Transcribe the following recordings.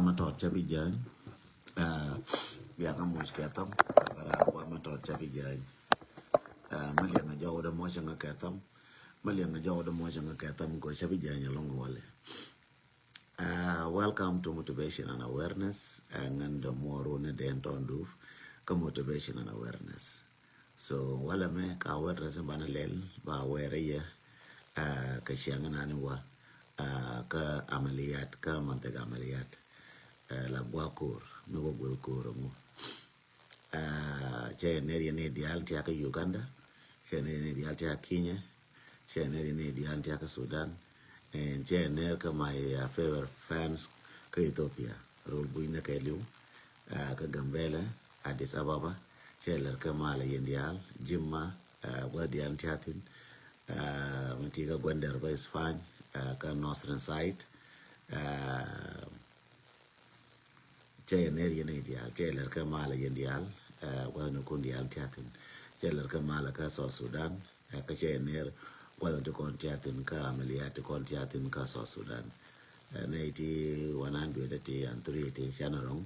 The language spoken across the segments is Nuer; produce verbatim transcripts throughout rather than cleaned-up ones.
Ma tɔt cä bi jäny. Bia ŋa muc kɛ thɔm. Bara wa ma tɔt cä bi jäny. Ma liɛŋ a jɔw de muc ŋa kɛ thɔm. Ma liɛŋ a jɔw de muc ŋa kɛ thɔm ko cä bi jäny along wale. Welcome to motivation and awareness. Ŋan de muɔru ni den tɔn duf ka motivation and awareness. So wala mɛ ka awareness ni banɛ lɛl ba aware yɛ. Ka ciaŋ nani wa ka amaliyat, ka mantik amaliyat. La gua kor mi wa guel kor ŋu. Cɛ ner yɛ ni dial tia ka Uganda. Cɛ ner yɛ ni dial tia Kenya. Cɛ ner yɛ ni dial tia ka Sudan. Cɛ ner ka my favorite fans ka Ethiopia. Rol buy na kɛ liw ka Gambela, Addis Ababa. Cɛ ler ka mala yɛn dial Jimma, wa dial tia thin. Mi ti ka Gwender ba Spain, ka Northern side. Cɛ yɛ ner yɛn dial, cɛ lɛr kɛ malɛ yɛn dial. Guath ni kun dial tiathin. Cɛ lɛr kɛ malɛ kɛ South Sudan. Kä cɛ yɛ ner guath ni kɔn tiathin kä amiliya ti kɔn tiathin kä South Sudan. Nɛ iti one hundred ti and three ti canɛ rɔŋ.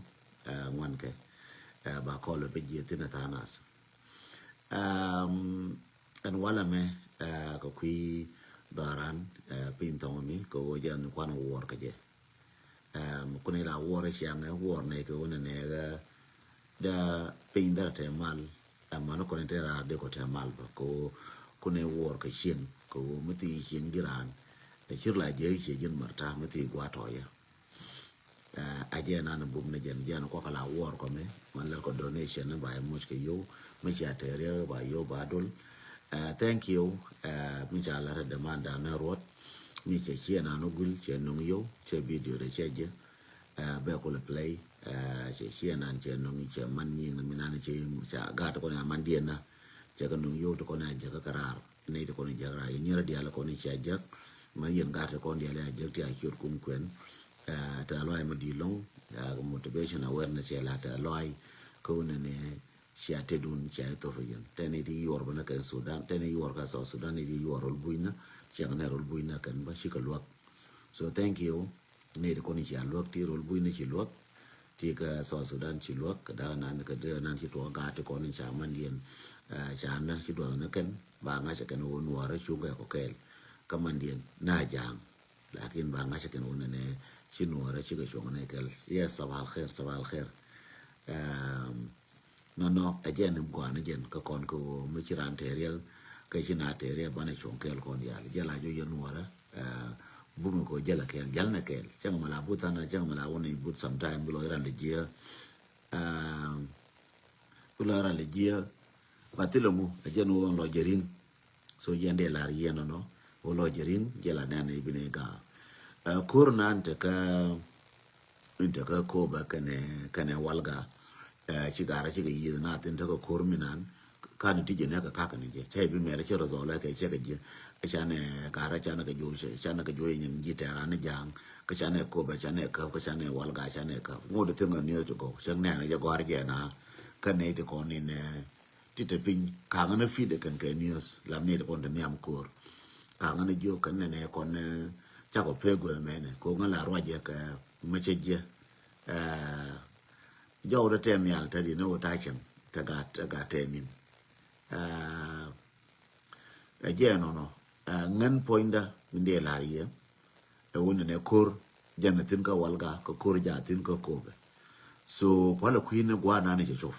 Ŋuan kɛ ba kɔl bɛ jiɛ thin a thanas. Ɛn walɛ mɛ kɛ kui̱ dhɔran piny thɔŋ mi kɛ wä jɛn kuan wuɔr kɛ jɛ. Kuni la wuɔr ciaŋ ɛ wuɔr nɛ kɛ wä nɛ nɛ ɣä da piny dhɛr tɛ mal. Ɛmɔ ni kuni tɛ ra dee kɔ tɛ mal bä kɛ wä kuni wuɔr kɛ cieŋ kɛ wä mi thi cieŋ jiran. Ɛ cir la jɛ cie jin märta mi thi gua tɔyɛ. A jɛ nan bum ni jɛn jɛn kɔ kala wuɔr kɔ mi man lɛr kɔ donation ni ba yɛ muc kɛ yow mi cia tɛriɛ ba yow ba dul. Thank you. Mi ca lɛr demand dan ni ruɔt mi cɛ cie nan gul cɛ nung yow cɛ video de cɛ jɛ. Bɛ kulɛ play. Cɛ cie nan cɛ nung cɛ man nyiŋ mi nan cɛ gat kɔn ya man diɛn na cɛ kɛ nung yow ti kɔn ya jɛ kɛ kɛ rar. Ni ti kɔn jɛ rar yɛ nyɛrɛ dial kɔn cia jɛ. Man yɛn gat ti kɔn dial ya jɛ ti a ciot kum kuen. Tɛ lɔy ma di lɔŋ motivation awareness yɛ la tɛ lɔy. Kɛ wunɛ ni cia tedun cia thop yɛn tɛ ni ti yuɔr bä na kɛn Sudan tɛ ni yuɔr ka South Sudan ni ti yuɔr rol buy na. Cia ŋa nɛ rol buy na kɛn ba ci kɛ luak. So thank you. Ni ti kɔn cia luak ti rol buy ni ci luak. Ti kɛ South Sudan ci luak kɛ dak nan kɛ dee nan ci tuɔk gat ti kɔn cia man diɛn. Cia na ci duɔth ni kɛn ba ŋa̱c kɛn wä nuɔrɛ cuŋ kɛ kɔ kɛɛl. Kä man diɛn na jaŋ. Lakin ba ŋa̱c kɛn wä nɛ nɛ ci nuɔrɛ ci kɛ cuŋ nɛ kɛl. Yes, sabah al khair, sabah al khair. Nɔnɔ ɛ jɛn ni gɔaa ni jɛn kä kɔn kä ɣöö mi ci ran tɛɛriɛk kä ci na tɛɛriɛk banɛ cuɔ̱ŋ kɛɛl kɔn diaal jɛl a jɔ yɛn wärä. Bumɛ kɛ ɣöö jɛl a kɛɛl jɛl nɛ kɛɛl cäŋ mɛ la but than cäŋ mɛ la wä ni but sometime bi lɔ iran lɛ jiɛ. Bi lɔ iran lɛ jiɛ. Ba thilɛ ŋu ɛ jɛn wä lɔ jɛ riŋ. So jɛn dee lar yɛn nɔnɔ wä lɔ jɛ riŋ jɛl a nɛn ibi ni gaa. Kor nan te kä in te kä Koba kɛnɛ kɛnɛ Walga. Ci garä ci kɛ yieth na thin te kä kor mi nan. Kan ti jɛ nɛ kɛ kakɛ ni jɛ cɛ bi mɛrɛ cɛ rɔ dhɔlɛ kɛ cɛ kɛ jɛ. Canɛ garä canɛ kɛ jo canɛ kɛ jo nyin ji tɛra ni jaŋ. Kä canɛ Koba canɛ käp kä canɛ Walga canɛ käp ŋot thin kɛ nieth ti gɔw cɛ nɛn jɛ gɔr jɛ na. Kä nɛ ti kɔn ni nɛ ti te piny kaŋä ni fit kɛn kɛ nieth lam ni ti kɔn te nhiam kor. Kaŋä ni jiök kɛn nɛ nɛ kɔn cakɔ pek guɛ mɛnɛ ko ŋä la ruacɛ kɛ mɛ cɛ jɛ. Jɔw de tɛn nhial te di ni wä ta cɛŋ te gat te gat tɛn nin. Ɛ jɛ nɔnɔ ŋän puɔ̱nydä min dee lar yɛ. Ɛ wä nɛnɛ kor jɛn thin kä Walga kä kor ja thin kä Kobe. So kualɛ kui̱n ni gua̱a̱r nani cɛ cop.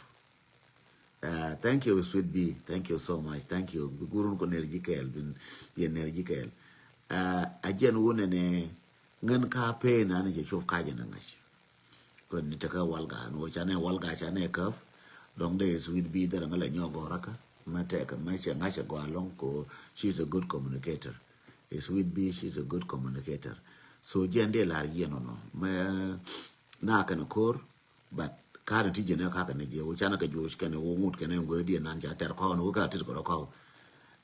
Thank you sweet B, thank you so much, thank you. Bi gurun ko ner ji̱ kɛɛl bin yɛ ner ji̱ kɛɛl. A jɛn wä nɛnɛ ŋän ka pee nani cɛ cop ka jɛn ŋa̱c. Kön ni tekä Walga ni wä canɛ Walga canɛ käp. Dɔŋ dee sweet B dee ŋä lɛ nyɔk gɔrä kä mɛ tɛk mɛ cɛ ŋa̱c cɛ gɔa lɔŋ ko. She is a good communicator. Sweet B, she is a good communicator. So jɛn dee lar yɛn ɔnɔ mɛ na kɛn kor. But ka̱n ti jɛn ɛ kakɛ ni jɛ wä canɛ kɛ juɔc kɛn wä ŋut kɛn ɛ ŋueth diɛ nan ca tɛr kɔn wä ka tit kɛ rɔ kɔw.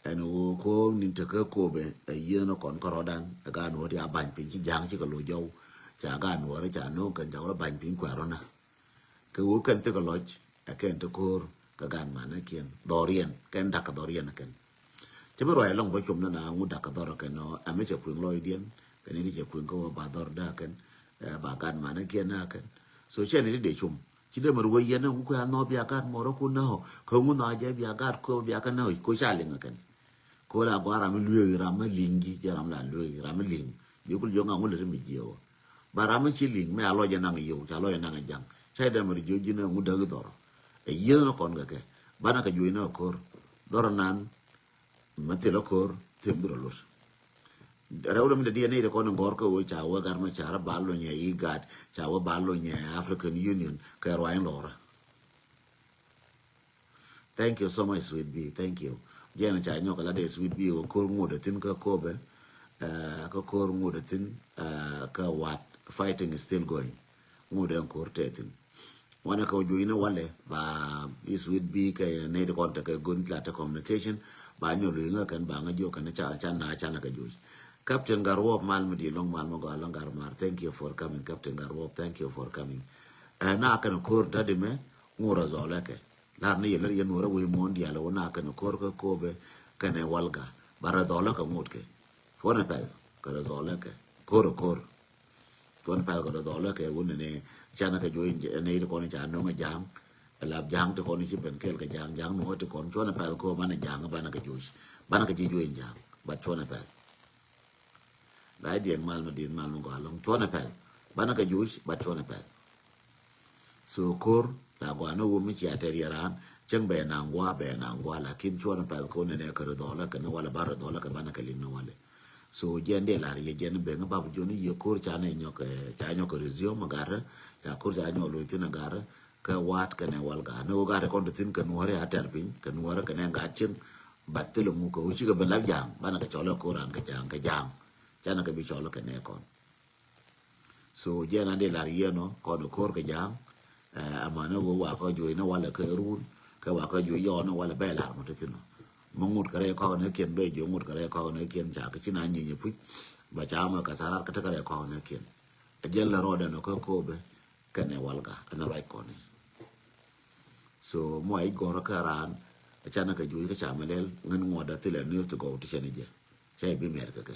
Ɛn wä ko nin tekä Kobe ɛ yieth ni kɔn kärɔdan ɛ gan wä ti a bany piny ci ja̱ŋ ci kɛ lo jɔw. Ca gan wä ri ca no̱o̱ŋ kɛn ca wä ri bany piny kuɛ rɔ na. Kɛ wä kɛn thikɛ lɔc ɛ kɛn ti ko̱o̱r kɛ gan manä kiɛn dhɔriɛn kɛn da̱k kɛ dhɔriɛn ɛ kɛn. Cä bi ruac ɛlɔ̱ŋ bä com nana ŋut da̱k kɛ dhɔr ɛ kɛn ɔ ɛmɛ cɛ kuiŋ lɔcdiɛn kɛn iti cɛ kuiŋ kä wä ba dhɔr da̱k kɛn. Ɛ ba gat manä kiɛ nä kɛn. So cɛ ni ti dee cum. Ci dee mɛ ruwä yɛn ɛ ŋu kua nhɔ bia gat mɔrä ku nä hɔ. Kä ŋu nhɔ jɛ bia gat kua bia kä nä hɔ ko ca liŋ ɛ kɛn. Ko la gua ram mi lueek ram mi liŋ ji jɛ ram la lueek ram mi liŋ. Bi kul jiök ŋa ŋu lɛ ti mi jiɛ wä. Ba ram mi ci liŋ mɛ a lɔc ɛ naŋ yio̱w ca lɔc ɛ naŋ jaŋ. Ca dee mɛ ri jiök ji̱n ɛ ŋu däk dhɔrɔ. Ɛ yieth ni kɔn kɛ kɛ. Banɛ kɛ juɔc ni ɛ ko̱r. Dhɔrɔ nan. Mɛ thilɛ ko̱r thim bi rɔ luɔt. Rɛw dämi dee diɛn ni ri kɔn in gɔr kä ɣöö ca wee gat mɛ ca rɔ ba lony ɛ IGAD ca wee ba lony ɛ African Union kɛ ruany lɔrä. Thank you so much Sweet B. Thank you. Jɛn ca nyɔk la dee Sweet B ɣöö ko̱r ŋot ɛ thin kä Kobe. Kä ko̱r ŋot ɛ thin kä Wat. Fighting is still going. Ŋot ɛ ko̱r tɛ thin. Wanɛ kɛ wä juɔ̱cni walɛ ba is with bi kɛ nɛy ti kɔn tekɛ gon la te communication ba nyɔ luy ŋä kɛn ba ŋä jiɔ kɛn ca ca na ca na kɛ juɔ̱c. Captain Garwop mal mi di lɔŋ mal mi gɔa lɔŋ gar mar. Thank you for coming Captain Garwop. Thank you for coming. Ɛ na kɛn ko̱r ta di mɛ ŋurɛ zɔlɛ kɛ lar ni yɛ lär yɛ nuɔrɛ wei muɔn dial wä na kɛn ko̱r kɛ Kobe kɛn ɛ walga ba rɛ zɔlɛ kɛ ŋut kɛ. Cuɔnɛ pɛl kɛ rɛ zɔlɛ kɛ ko̱r ko̱r. Cuɔn pɛl kɛ dɔdɔlɛ kɛ wun ni canɛ kɛ juɔc ni ti kɔn ca no̱ŋ ja̱a̱ŋ. Lap ja̱a̱ŋ ti kɔn ci ben kɛl kɛ ja̱a̱ŋ ja̱a̱ŋ no̱ŋ ti kɔn cuɔn pɛl kɛ banɛ ja̱a̱ŋ banɛ kɛ juɔc. Banɛ kɛ ji̱ juɔc ja̱a̱ŋ. But cuɔn pɛl. Gai diɛŋ mal mi di̱n mal mi gɔaa lɔŋ cuɔn pɛl. Banɛ kɛ juɔc but cuɔn pɛl. So ko̱r la gɔaa ni wun mi cia tɛr yɛ raan cäŋ bɛ naŋ gɔaa bɛ naŋ gɔaa lakin cuɔn pɛl kɛ wun ni kɛ dɔdɔlɛ kɛ ni walɛ ba dɔdɔlɛ kɛ banɛ kɛ liŋ ni walɛ. So jiɛn dee lar yɛ jiɛn ben kä bap juɔn yɛ ko̱r ca nɛ nyɔk ca nyɔk resume gat ca ko̱r ca nyɔk loc thin gat kä Wat kɛnɛ walga ni wä gat kɔn ti thin kɛ nuɔri a tɛr piny kɛ nuɔri kɛnɛ gat cin. But thilɛ ŋu kɛ wä cikɛ ben lap ja̱a̱ŋ banɛ kɛ cɔl ɛ ko̱r an kɛ ja̱a̱ŋ kɛ ja̱a̱ŋ. Canɛ kɛ bi cɔl kɛnɛ kɔn. So jiɛn an dee lar yɛn ɔ kɔn ko̱r kɛ ja̱a̱ŋ. Amäni wä wa kɔ juɔc ni walɛ kɛ run kɛ wa kɔ juɔc yɔɔni walɛ bɛ lar mɔ ti thin ɔ. Mi ŋut kɛ rɛy kɔk ni kiɛn bɛ juɔc ŋut kɛ rɛy kɔk ni kiɛn ca kɛ ci na nyieny puc. Ba ca mɛ kɛ sarar kɛ tekɛ rɛy kɔk ni kiɛn. A jiɛn lɛ rɔɔdɛ nɔ kɛ Kobe kɛnɛ walga ɛn ruac kɔni. So mɔ ic gɔrɔ kɛ raan. Canɛ kɛ juɔc kɛ ca mɛ lɛl ŋän ŋuɔdɛ thilɛ ni ti gɔw ti cɛn i̱ jɛ. Ca i̱ bi mɛr kɛ kɛ.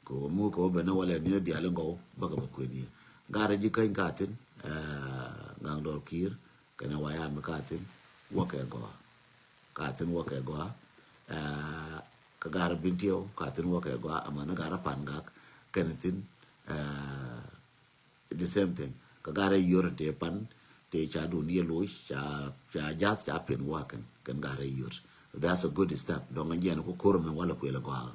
Kɛ wä muk kɛ wä ben ni walɛ ni diali gɔw bäkɛ bä kuën yɛ. Garɛ ji̱ käny ka thin gaŋ dɔr ki̱i̱r kɛnɛ wayam ka thin. Wäkɛ gɔa ka thin wäkɛ gɔa. Kɛ garɛ bin tiɛw ka thin wäkɛ gɔa amäni garɛ pan gak kɛnɛ thin. The same thing kɛ garɛ yör te pan te ca dun yɛ loc ca ca jath ca pin wa kɛn kɛn garɛ yör. That's a good step dɔŋ jiɛn ku ko̱r mɛ walɛ kuël gɔa.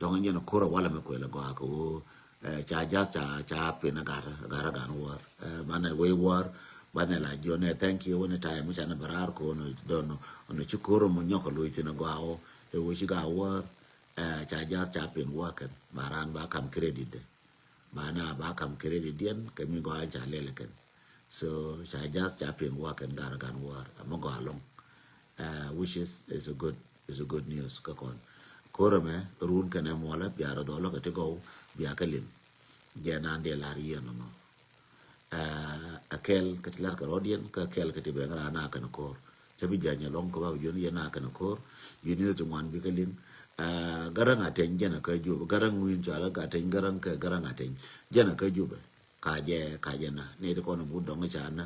Dɔŋ nyɛn ko̱r a walɛ mɛ kuɛl a gɔaa kɛ woo. Ca jath ca ca pin a gat a gat a gan wäär. Banɛ wee wäär banɛ la jiɔn ɛ thank you wani time mi canɛ bɛ raar ko ɔnɔ dɔn ɔnɔ ci ko̱r mɔ nyɔk a loc thin a gɔaa woo. Ɛ woo ci gaa wäär. Ca jath ca pin wäär kɛn ba raan ba kam credit dɛ. Ba na ba kam credit diɛn kɛ mi gɔaa ca lɛl kɛn. So ca jath ca pin wäär kɛn gat a gan wäär a mi gɔaa lɔŋ. Which is is a good is a good news kä kɔn. Ko̱r ɛmɛ run kɛnɛ muɔlɛ bia rɔ dhɔlä kɛ ti gɔw bia kɛ liŋ. Jɛ nan dee lar yien nɔ. A kɛl kɛ ti lar kɛ rɔdiɛn kä kɛl kɛ ti bɛn ran na kɛn ko̱r. Cɛ bi jɛ nyɛ lɔŋ kɛ ba bi jun yɛ na kɛn ko̱r. Yun yɛ ti ŋuan bi kɛ liŋ. Garaŋ a teny jɛn a kä jubɛ garaŋ win cɔal a teny garaŋ kɛ garaŋ a teny jɛn a kä jubɛ. Kacɛ kacɛ na ni ti kɔn but dɔŋ ca na.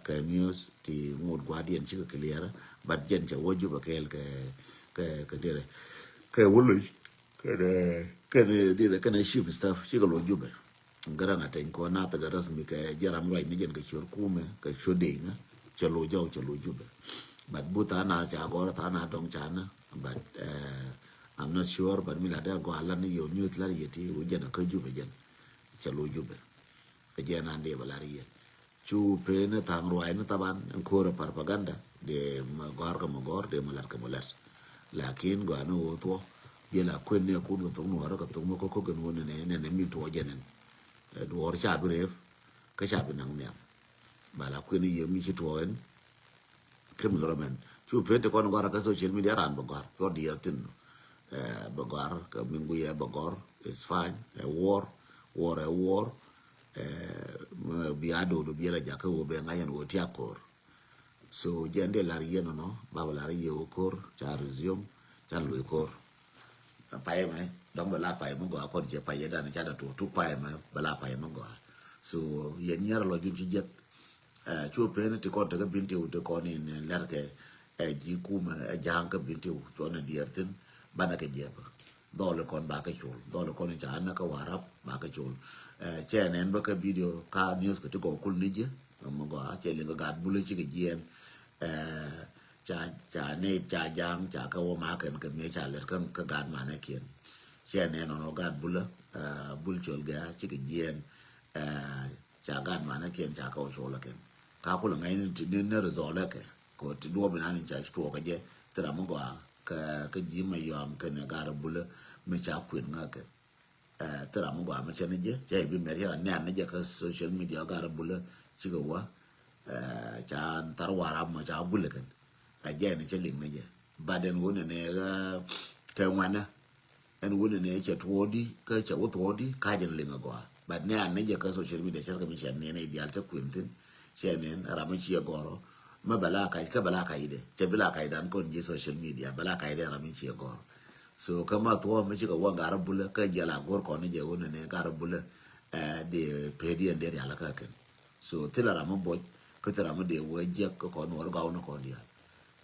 Kɛ news ti ŋot guadiɛn cikɛ clear. But jɛn cɛ wä jubɛ kɛɛl kɛ kɛ kɛ dirɛ kɛ wä loc kɛnɛ kɛnɛ dirɛ kɛnɛ chief staff cikɛ loc jubɛ. Garaŋ a teny kɔ nath kɛ rasmi kɛ jɛ ram ruac ni jɛn kɛ ciör kumɛ kɛ ciör dec na. Cɛ loc jɔw cɛ loc jubɛ. But but tha na ca gɔr tha na dɔŋ ca na. But I'm not sure but mi la dee gɔ a lan ni yɛ news lar yɛ ti wä jɛn a kä jubɛ jɛn. Cɛ lo̱c jubɛ. Kɛ jɛ nan dee bɛ lar yɛ. Cu pen ni thaŋ ruac ni thaban in ko̱r ɛ propaganda dee mɛ gɔr kɛ mɛ gɔr dee mɛ lat kɛ mɛ lat. Lakin gɔaa ni ɣöö thuɔ biɛ la kuën ni akun kɛ thok nuɔrä kɛ thok mɛ ko̱k ko̱k in wä nɛnɛ nɛnɛ min tuɔɔk jɛ nɛn. Duɔɔr ca bi rep kä ca bi naŋ nhiam. Ba la kuën ni yiem mi ci tuɔɔk in. Kä mi lorɔ mɛn cu pen ti kɔn gɔr kä social media ran bɛ gɔr cuɔr di yɛr thin. Bɛ gɔr kä mi ŋuiyɛ bɛ gɔr. Is fine. Ɛ war. War ɛ war. Bia dodo bia la jakä wä bɛ ŋa̱c ɛn wä tia ko̱r. So jɛn dee lar yɛn nɔ ba bɛ lar yɛ wä ko̱r ca resume ca loc ko̱r. Payɛ mɛ. dɔ̱ŋ bɛ la pay mi gɔaa kɔn cɛ pay yɛ dan ca da tuk tuk pay mɛ bɛ la pay mi gɔaa. So yɛn nyɛr lɔ jun ci jiɛth. Cu pen ti kɔn tekɛ bin ti wut ti kɔn in lɛr kɛ ɛ ji̱ kumɛ ɛ ja̱a̱ŋ kä bin ti wut cuɔn in diɛɛr thin banɛ kɛ jiɛpä. Dhɔli kɔn ba kɛ col dhɔli kɔn in ca anä kä Warap ba kɛ col. Cɛ nɛn bä kä video ka news kɛ ti gɔw kul ni jiɛ. Mi gɔaa cɛ liŋ kɛ gat bulä cikɛ jiɛn. Ca ca ne ca jaŋ ca kä wä ma kɛn kɛ mi ca lɛt kä kä gat manɛ kiɛn. Cɛ ne nɔnɔ gat bulä bul col gɛ cikɛ jiɛn. Ca gat manɛ kiɛn ca kä wä col kɛn ka kulɛ ŋa̱c ni ti ni ni result kɛ kɛ ti duɔp inan in ca tuɔk kɛ jɛ. Thira mi gɔaa kɛ kɛ ji̱ ma yɔam kɛn ɛ gat bulä mi ca kuɛn ŋa kɛn. Thira mi gɔaa mi cɛ ni jɛ cɛ ibi mɛr yɛn a nian ni jɛ kä social media gat bulä cikɛ wä. Ca thar Warap mɔ ca gulɛ kɛn a jɛ ni cɛ liŋ ni jɛ. But ɛn wun ni ni kɛ ŋuɛnɛ ɛn wun ni ni cɛ tuɔɔdi kä cɛ wä tuɔɔdi ka jɛ ni liŋ a gɔaa. But ni an ni jɛ kä social media cɛ kɛ mi cɛ ni ni dial cɛ kuɛn thin cɛ ni ram mi ciɛ gɔrɔ. Mɛ bɛ la kac kä bɛ la kac idɛ cɛ bi la kac dan kɔn ji̱ social media bɛ la kac idɛ ram mi ciɛ gɔrɔ. So kä ma thuɔ̱ɔ̱m mi cikɛ wä gat bulä kä jɛ la go̱r kɔn ni jɛ wun ni ni gat bulä. Di pedi ɛn di rial kä kɛn. So thilɛ ram mi boc kä thilɛ ram mi dee wee jiɛk kä kɔn nuɔr gɔw ni kɔn diaal.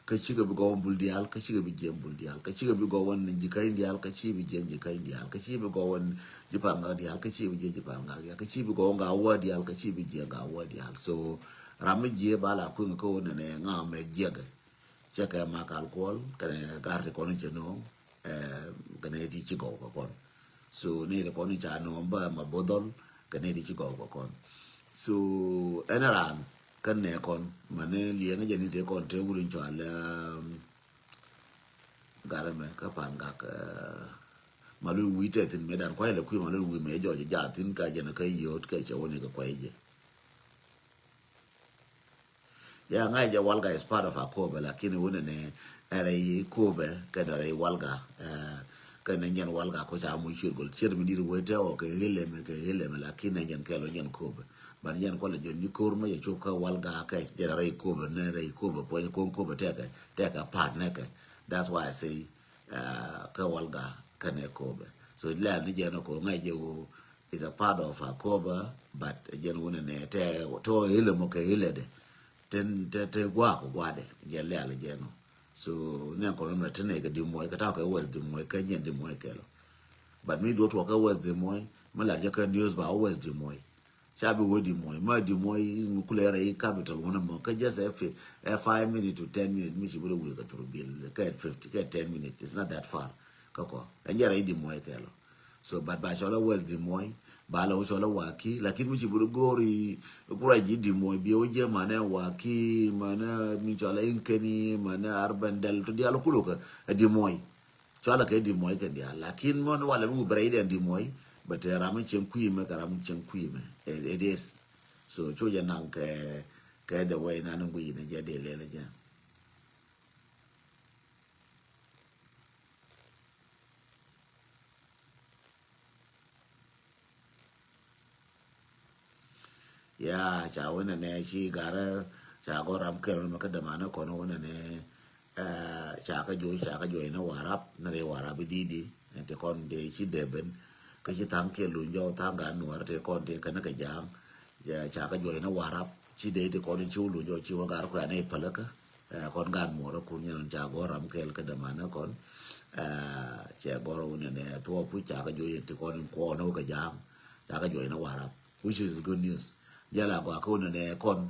Kä cikɛ bi gɔw bul diaal kä cikɛ bi jiɛn bul diaal kä cikɛ bi gɔw wän ji̱ käny diaal kä ci bi jiɛn ji̱ käny diaal kä ci bi gɔw wän ji̱ pal ŋak diaal kä ci bi jiɛn ji̱ pal ŋak diaal kä ci bi gɔw ŋak wä diaal kä ci bi jiɛn ŋak wä diaal. So ram mi jiɛ ba la kuiŋ kä wä nɛnɛ ŋak mɛ jiɛkɛ. Cɛ kɛ ma kal kuɔl kɛnɛ gar ti kɔn cɛ no̱o̱ŋ. Kɛnɛ ti ci gɔw kɛ kɔn. So ni ti kɔn ca no̱o̱ŋ ba ma bodol kɛnɛ ti ci gɔw kɛ kɔn. So ɛn ran kɛn nɛ kɔn ma ni liɛŋ jɛ ni ti kɔn te wuri cual. Gar mɛ kä pan gak ma lul wi̱i̱ tɛ thin mɛ dan kuay lɛ kui̱ ma lul wi̱i̱ mɛ jɔc ja thin ka jɛ na kä yot kɛ cɛ wuni kɛ kuay jɛ. Ya ŋa̱c jɛ Walga is part of Akobo lakini wunɛ ni ɛ rɛy Kobo kɛ dɛ rɛy Walga. Kɛ ni nyɛn Walga ko ca muc ciet gol ciet mi dir wete ɔ kɛ hilɛ mi kɛ hilɛ mi lakini ni nyɛn kɛl ni nyɛn Kobo. Ban nyɛn kɔlɛ jɔn ni kor mɛ jɛ cop kä Walga kɛ jɛ rɛy Kobo ni rɛy Kobo puɔny koŋ Kobo tɛkɛ tɛkɛ part nɛkɛ. That's why I say kä Walga kɛ ni Kobo. So lɛl ni jɛ ni ko ŋa̱c jɛ wo is a part of Akobo, but jɛn wunɛ nɛ tɛ tɔ hilɛ mɔ kɛ hilɛ dɛ. Tɛ tɛ tɛ guak guadɛ jɛ lɛl jɛ nɔ. So nɛ kɔn mɛ tɛ nɛ kɛ Dimoi kɛ taw kɛ West Dimoi kɛ nyɛn Dimoi kɛ lɔ. But mi duɔ tuɔ kɛ West Dimoi mɛ lat jɛ kɛ news ba West Dimoi. Ca bi wä Dimoi mɛ Dimoi mi kulɛ rɛ i capital wunɛ mɔ kɛ just a fi a five minute to ten minute mi ci bi rɛ wuli kɛ through bil kɛ fifty kɛ ten minute, it's not that far. Kɛ kɔ ɛn jɛ rɛ i Dimoi kɛ lɔ. So but ba cɔlɛ West Dimoi ba lɛ wä cɔlɛ Waki lakin mi ci bi rɛ gori kura ji Dimoi bi wä jɛ manɛ Waki manɛ mi cɔlɛ Inkeni manɛ Arbandal to dial kulu kɛ Dimoi. Cualɛ kɛ Dimoi kɛn diaal lakin mɔn walɛ mi wi bɛ rɛy dɛn Dimoi. Bɛ te ram mi cieŋ kui̱ mɛ kɛ ram mi cieŋ kui̱ mɛ. It is. So cu jɛ naŋ kɛ kɛ the way nan in guic ni jɛ dee lɛl jɛ. Ya ca wä nɛnɛ ci garɛ ca gɔram kɛl mɛ kä dämanɛ kɔn wä nɛnɛ. Ca kä juɔc ca kä juɔc ni Warap ni rɛy Warap i̱ di̱i̱di. Ti kɔn dee ci dee ben kä ci thaŋ kiɛ luny jɔw thaŋ gan nuɔr ti kɔn ti kɛn kɛ ja̱a̱ŋ. Ca kä juɔc ni Warap ci dee ti kɔn ci wä luny jɔw ci wä gar kuɛ ni päläkä. Kɔn gan muɔrä kun nyɛn ca gɔr ram kɛl kä dämanɛ kɔn. Cɛ gɔr wun nɛ thuɔ puc ca kä juɔc ti kɔn in kuɔn wä kɛ ja̱a̱ŋ. Ca kä juɔc ni Warap, which is good news. Jɛ la gɔaa kä wun nɛ kɔn.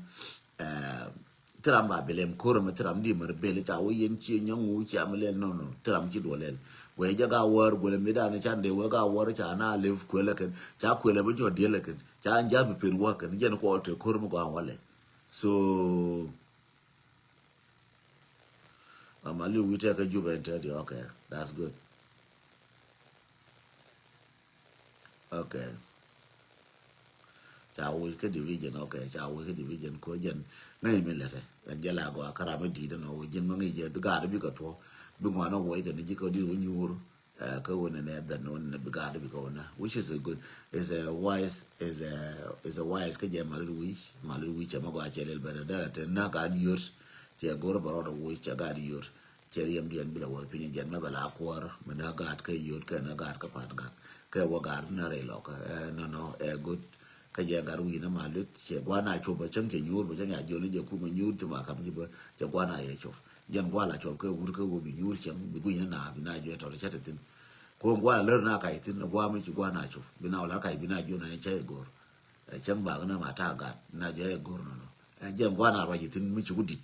Thiram ba bilem kor mɛ thiram di mɛr bel ca wä yen ci nyɔŋ wu ci am lɛl no no thiram ci duɔ lɛl. Wee jɛ ga wär guɛlɛ mi dan can de wee ga wär ca na lef kuɛlɛ kɛn ca kuɛlɛ bi jɔ diɛlɛ kɛn ca ja̱ bi pen wä kɛn jɛn kɔ te kor mi gɔaa walɛ. So Mama Liu wi̱i̱ tɛk kä Jubɛ in tɛt yɛ, okay, that's good. Okay. Ca wuc kä division, okay, ca wuc kä division ko jɛn ŋäc mi lɛtɛ. Ɛn jɛ la gɔaa kä ram mi di̱i̱t ɛn ɣöö ji̱n mi ŋi̱i̱c jɛ bi gaat bikɛ thuɔ̱k bi ŋuan ɛ wuɔc kɛ ni ji̱ kä di̱t wä nyuur. Kä wä nɛnɛ dhɛn wä nɛnɛ bi gaat bikɛ wä nä, which is a good, is a wise, is a, is a wise kä jɛ Malit Wi̱i̱c, Malit Wi̱i̱c cɛ mɛ gɔaa cɛ lɛl bɛn dɛrɛ te nä gaat yot. Cɛ go̱r bɛ rɔɔdɛ wuc cɛ gaat yot. Cɛ riɛm diɛn bi la wä piny jɛn mɛ bɛ la kuɔr mɛ na gaat kä yot kɛ na gaat kä pat gak kɛ wä gaat na rɛy lɔk ɛ nɔnɔ ɛ got. Kä jɛ gat wi̱i̱ na ma lut cɛ guan a cop bɛ cäŋ cɛ nyuur bɛ cäŋ ya jiɔn jɛ kum nyuur ti ma kam ji̱ bä cɛ guan a yɛ cop. Jɛn guan la cop kɛ wur kɛ wä bi nyuur cɛŋ bi gui̱n na bi na jɛ tɔt cɛ ti thin. Ko guan a lär na kac thin guan mi ci guan a cop bi na wä la kac bi na jiɔn na cɛ gor. Ɛ cäŋ bak ni ma ta gat na jɛ gor nɔnɔ. Ɛ jɛn guan a ruac thin mi ci ku dit.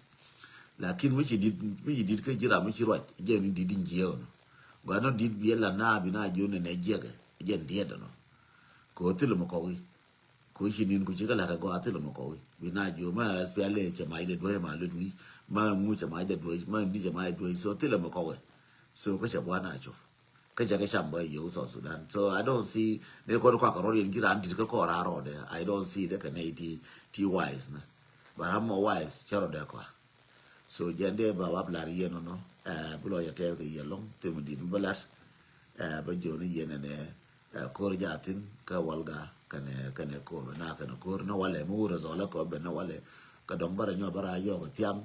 Lakin mi ci dit mi ci dit kä ji̱ ram mi ci ruac jɛn ni dit in jiɛ nɔ. Guan nɔ dit biɛ la na bi na jiɔn ni nɛ jiɛkɛ jɛn diɛt nɔ. Ko thil mi kɔwi. Ko ci nin ku ci kä lat agɔ a thil mi kɔwi. Bi na jiɔn ma S P L A cɛ mac dɛ duɔ̱c ma lut wi̱c ma ŋu cɛ mac dɛ duɔ̱c ma ni cɛ mac dɛ duɔ̱c so thil mi kɔwi. So kä cɛ guan a cop. Kä cɛ kɛ cam bä yio̱w South Sudan. So I don't see ni kɔn kɔak rɔ̱diɛn ji̱ raan dit kä kɔɔr a rɔɔdɛ. I don't see dɛ kɛ nɛy ti ti wise ni. But ram mɔ wise cɛ rɔɔdɛ kɔa. So jɛn dee ba wap lar yien nɔnɔ. Ɛ bi lɔ yɛ tɛɛth kɛ yien lɔŋ thim dit bi lat. Ɛ bä jiɔni yien nɛ ɛ ko̱r jathin kä walga kɛnɛ kɛnɛ ko̱r na kɛnɛ ko̱r ni walɛ mi wurɛ zɔlɛ kɔ ben ni walɛ. Kä dɔŋ bärɛ nyɔ bärɛ a yɔk thiaŋ.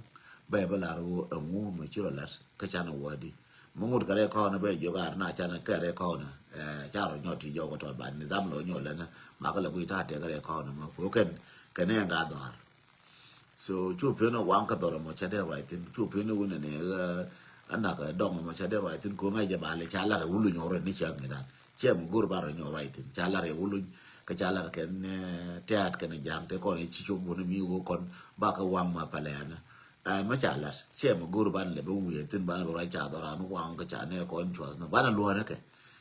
Bɛ bä lar wu ɛŋu mi ci rɔ lat kä canɛ wädi. Mi ŋut kɛ rɛy kɔn bɛ jiök ar na canɛ kɛ rɛy kɔn. Ɛ ca rɔ nyɔ ti jɔk tɔt ba nidham lɔ nyɔ lɛnɛ. Ma kä lɛ guiy ta tɛk rɛy kɔn mɛ ko kɛn kɛn ɛ ŋa dhɔr. So cu pen waŋ kä dhɔr mɔ ca dee ruac thin cu pen wun ni ɛ anak dɔŋ mɔ ca dee ruac thin ko ŋa̱c jɛ ba lɛ ca lar wulu nyɔ rɛ ni ca ŋidan. Cɛ mɛ go̱r ba rɔ nyɔ ruac thin ca lar wulu kä ca lar kɛn tɛat kɛn jaŋ te kɔn ci cop wun mi wo kɔn ba kä waŋ ma palɛ ana. Ɛ mɛ ca lat cɛ mɛ go̱r ban lɛ bɛ wiɛ thin ban bɛ ruac ca dhɔran waŋ kä ca nɛ kɔn cuas nɔ ban luɔnɛ kɛ.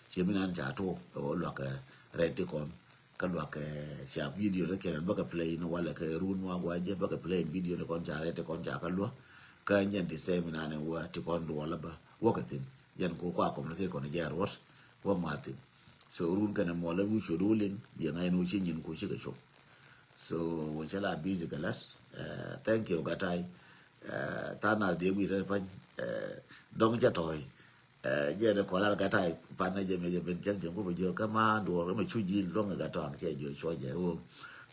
Cɛ mi nan ca tuɔ ɛ wä luak ɛ rɛt ti kɔn. Kä luak ɛ ca video ni kɛn bä kɛ play ni walɛ kɛ run wa gua jɛ bä kɛ play video ni kɔn ca rɛt ti kɔn ca kä luak. Kä nyɛn ti sɛ mi nan ɛ wä ti kɔn duɔlä bä wä kɛ thin. Yɛn ko kua kɔm ni kɛ kɔn jɛ ruɔt wä ma thin. So run kɛn ɛ muɔlɛ wi̱c cot wä liŋ biɛ ŋa̱c ni wä ci nyin ko ci kɛ cop. So wä cɛ la busy kɛ lat. Thank you gatai. Than na diɛ wi̱i̱ tɛ pany. Dɔŋ cɛ tɔy. Jɛ ni kɔlar gatai pan na jɛ mi jɛ ben cɛŋ jɛ ŋup jɛ kä ma duɔr mi cu ji̱ luɔŋ gatɔŋ cɛ jɛ cuɔ jɛ wä.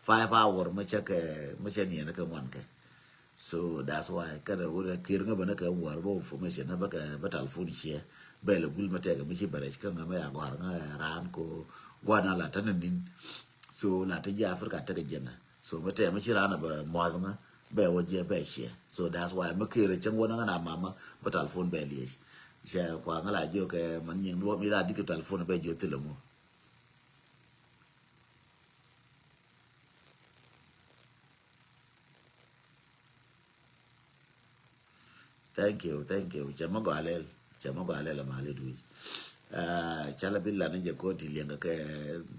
Five hour mi cɛ kɛ mi cɛ niɛn kɛ ŋuan kɛ. So that's why kɛnɛ wurɛ kir ŋä bɛ ni kɛ war bä information ni bä kɛ bä telephone ciɛ. Bɛ lɛ gul mɛ tɛkɛ mi ci bɛ rɛc kä ŋä mɛ ya gɔr ŋä ran ko guana la tani nin. So la ti jiɛ Africa tɛkɛ jɛnɛ. So mɛ tɛmɛ ci ran bɛ muath ŋä bɛ wä jiɛ bɛ ciɛ. So that's why mɛ kir cɛŋ wä ni ŋä na mama bä telephone bɛ liec. Cɛ kua ŋä la jiɔ kɛ mɛ nyiŋ mi la dikɛ telephone bɛ jiɔ thilɛ mu. Thank you, thank you. Cɛ mɛ gɔalɛl, cɛ mɛ gɔalɛl ma lɛ duic. Ca la bi lan jɛ ko ti liɛŋ kɛ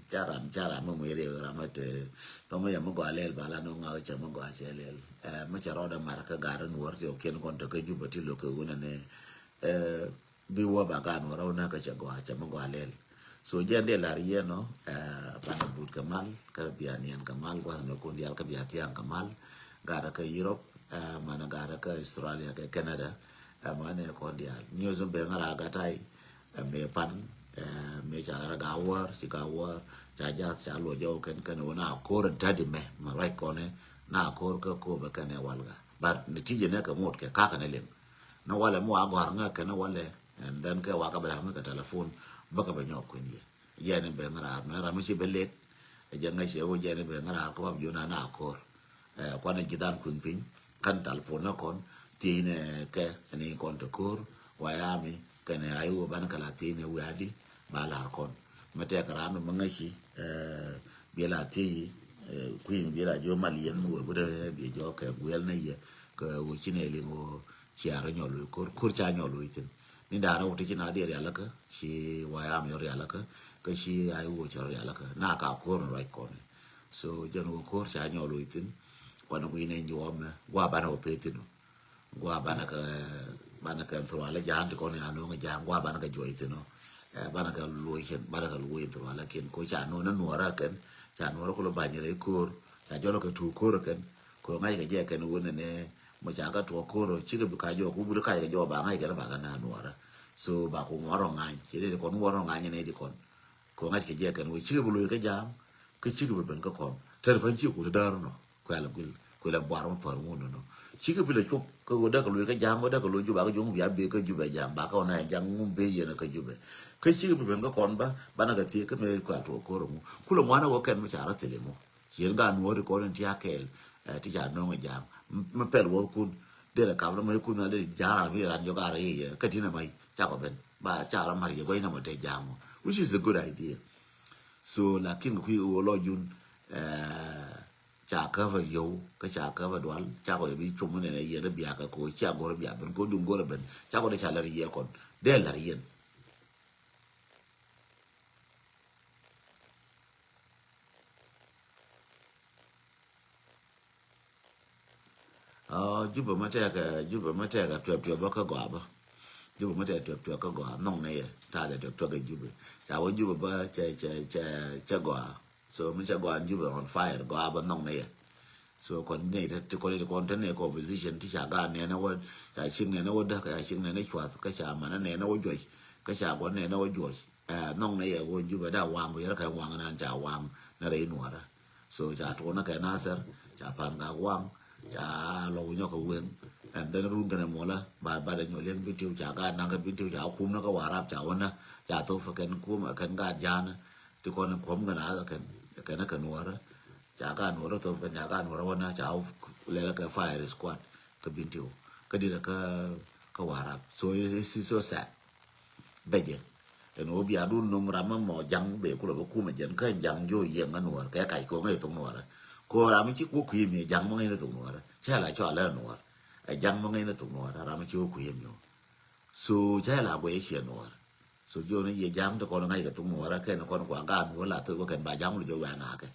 ca ram ca ram mɛ mɛ ri ram mɛ te. Tɔmɔ yɛ mɛ gɔalɛl ba la no ŋa cɛ mɛ gɔa cɛ lɛl. Mɛ cɛ rɔɔdɛ mar kɛ gar nuɔr ti o kiɛn kɔn te kɛ Juba ti lo kɛ wunɛ ni. Bi wä ba gan wä rɔw na kä cɛ gɔaa cɛ mi gɔaa lɛl. So jɛn dee lar yɛn ɔ, banɛ but kɛ mal kä bia niɛn kɛ mal guath mi kun dial kä bia thiaŋ kɛ mal. Garɛ kä Europe, manɛ garɛ kä Australia kɛ Canada. Manɛ kɔn dial news mi ben ŋa̱ra gatai. Mi pan mi ca lar ga wär ci ga wär ca jath ca luɔ jɔw kɛn kɛn wä na kor in tadi mɛ ma ruac kɔn na kor kä kor bɛ kɛn ɛ walga. But ni tijɛ nɛ kɛ mot kɛ kakɛ nɛ liŋ. Ni walɛ mi wa gɔ̱a̱r ŋäk kɛn ni walɛ, and then kɛ wa kɛ bɛ la̱r ŋäk kɛ telephone bä kɛ bɛ nyɔk kui̱n yɛ. Yɛn in bɛ ŋäraar mi ram mi ci bɛ lek. Ɛ jɛ ŋäc cɛ wä jɛn in bɛ ŋäraar kä bap jona na ko̱r. Ɛ kuan in ji̱ dhan kui̱n piny kän telephone ni kɔn thiecnɛ kɛ ni kɔn te ko̱r. Wa ya mi kɛn ɛ ay wä banɛ kɛ la thiecnɛ wi̱a̱di ba la̱r kɔn. Mi tɛk ram mi ŋäci biɛ la thiec kui̱n biɛ la jiɔ mal yɛn mi wee bi dee biɛ jɔ kɛ guɛl ni yɛ kɛ wä ci nɛ liŋ wä. Cia rɔ nyɔl wec ko̱r, ko̱r ca nyɔl wec thi̱n. Ni da̱a̱ rɛw ti ci na diɛ rialikä ci wayam yɔ rialikä kä ci ay wä cɔ rialikä na ka ko̱r ni ruac kɔn. So jɛn wä ko̱r ca nyɔl wec thi̱n. Kuan guiy nɛ nyuɔmɛ gua banɛ wä pee thi̱n. Gua banɛ kɛ banɛ kɛ thurualä ja̱a̱n ti kɔn ya no̱o̱ŋ ja̱a̱n gua banɛ kɛ juɔc thi̱n ɔ. Banɛ kɛ luɔc kɛn banɛ kɛ luɔc thurualä kɛn ko ca no̱o̱ŋ ni nuɔrä kɛn ca nuɔrä kolo bany rɛy ko̱r ca jɔlɔ kɛ tuuk ko̱r kɛn. Ko ŋa̱c kɛ jɛ kɛn wun ni mɔ ca kä tuɔk ko̱r cikɛ bi ka jɔk wubut ka jɛ jɔk ba ŋa̱c kɛn ba kɛ na nuɔrä. So ba ku ŋuɔrɔ ŋa̱ny ci ri kɔn ŋuɔrɔ ŋa̱ny ni di kɔn. Ko ŋa̱c kɛ jɛ kɛn wun cikɛ bi luɔc kɛ ja̱a̱n kä cikɛ bi ben kä kɔn tɛr pany ci ku ti da̱r nɔ. Kuɛl guil Kuɛ lɛ buar mɔ pär ŋun nɔ. Cikɛ bi lɛ cop kä ɣöö däkɛ loc kä ja̱a̱ŋ, ɣöö däkɛ loc Jubɛ, kä juɔ̱ŋ bia bee kä Jubɛ ja̱a̱ŋ, ba kä ɣöö na ja̱a̱ŋ ŋun bee yɛn kä Jubɛ. Kä cikɛ bi ben kä kɔn bä, banɛ kɛ thiee kä mëë kua tuɔɔk ko̱r ɛŋu. Kulɛ ŋuan ɛ ɣöö kɛn mi ca rɔ thil ɛmɔ. Ci yɛn gaat nuɔ̱ɔ̱ri kɔn in ti a kɛɛl, ɛ, ti ca nööŋ ɛ ja̱a̱ŋ. M-, mi pɛl wäkun, derɛ kap rɛ mi kun na lɛ ja̱a̱ŋ ran mi ran jɔk a rɛ yɛ, kä tin ɛ mac, ca kɔ ben. Ba ca rɔ mar yɛ gua̱c na mɔ te ja̱a̱ŋ mɔ. Which is a good idea. So, lakin kɛ kui̱ ɣöö lɔ jun, ɛ, ca käpä yio̱w, kä ca käpä dual, ca kɔ yɛ bi cum nɛnɛ yɛn rɛ biakä kɛ ɣöö cia go̱r biak ben, kɛ ɣöö duŋ go̱r ben, ca kɔ dee ca lär yɛ kɔn, dee lär yɛn. Ɔ, Jubɛ mä tɛkɛ, Jubɛ mä tɛkɛ tuɛp tuɛp bä kä gɔaa bä. Jubɛ mä tɛkɛ tuɛp tuɛp kä gɔaa, nhɔŋ nɛ yɛ, ta̱a̱ lɛ tuɛp tuɛp kɛ Jubɛ. Ca wä Jubɛ bä cɛ, cɛ, cɛ, cɛ gɔaa. So mi cɛ gɔaa in Jubɛ on fire, gɔaa bä nhɔŋ nɛ yɛ. So kɔn nɛ ti, ti kɔn ti kɔn te nɛ kɛ opposition ti ca gaat nɛnɛ wä, ca cik nɛnɛ wä däk, ca cik nɛnɛ cuath, kä ca manɛ nɛnɛ wä juɔc, kä ca guɔ nɛnɛ wä juɔc. Ɛ, nhɔŋ nɛ yɛ wä in Jubɛ da waŋ, bi yɛrɛ kɛ waŋ nan ca waŋ nɛ rɛy nuɔrä. So ca tuɔnä kɛ Nasir, ca pan gak waŋ, ca lɔ winyɔ kɛ weŋ. And then run kɛnɛ muɔlä, ba, ba dɛ nyɔ liɛŋ Bintiu, ca gaat naŋ kɛ Bintiu, ca kum nä kä Warap, ca wänä, ca thop kɛn kum, kɛn gaat ja̱a̱nä, ti kɔn kuɔm kɛn a kɛn, kɛn kɛ nuɔrä. Ca gaat nuɔrä thop kɛn, ca gaat nuɔrä wänä, ca lɛlä kɛ fire squad kä Bintiu. Kä dit kä, kä Warap. So it's, it's so sad. Bɛ jɛ. Ɛn ɣöö bia dun nom ram mɔ ja̱ŋ bɛ kulɛ bä kumɛ jɛn kä ja̱ŋ jo yiɛŋ ŋä nuɔr kɛ kac ko ŋäc thok nuɔr. Ko ram ci kuɔ kui̱ mi ja̱ŋ mɔ ŋäc ni thok nuɔr. Cɛ la cɔal ɛ nuɔr. Ɛ ja̱ŋ mɔ ŋäc ni thok nuɔr ram ci kuɔ kui̱ mi. So cɛ la guɛ ciɛ nuɔr. So jo ni yɛ ja̱ŋ ti kɔn ŋäc kɛ thok nuɔr kɛn kɔn kua gaat nuɔr la thok kɛn ba ja̱ŋ lu jo wɛ nakɛ.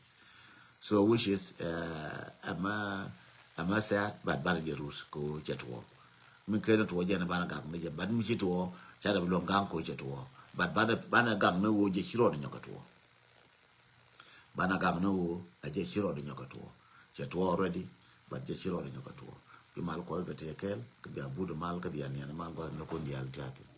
So which is, uh, ɛmɛ, ɛmɛ sad, but banɛ jɛ rut ko cɛ tuɔ. Mi kɛn tuɔ jɛ ni banɛ gak ni jɛ, but mi ci tuɔ, ca dɛ bi luɔŋ gaŋ ko cɛ tuɔ. But banɛ, banɛ gak ni wo jɛ ci rɔ ni nyɔk kɛ tuɔ. Banɛ gak ni wo, a jɛ ci rɔ ni nyɔk kɛ tuɔ. Cɛ tuɔ already, but jɛ ci rɔ ni nyɔk kɛ tuɔ. Bi mal kɔth bɛ tɛ kɛl, kɛ bia bud mal, kɛ bia niɛn mal kɔth ni kun dial tiathi.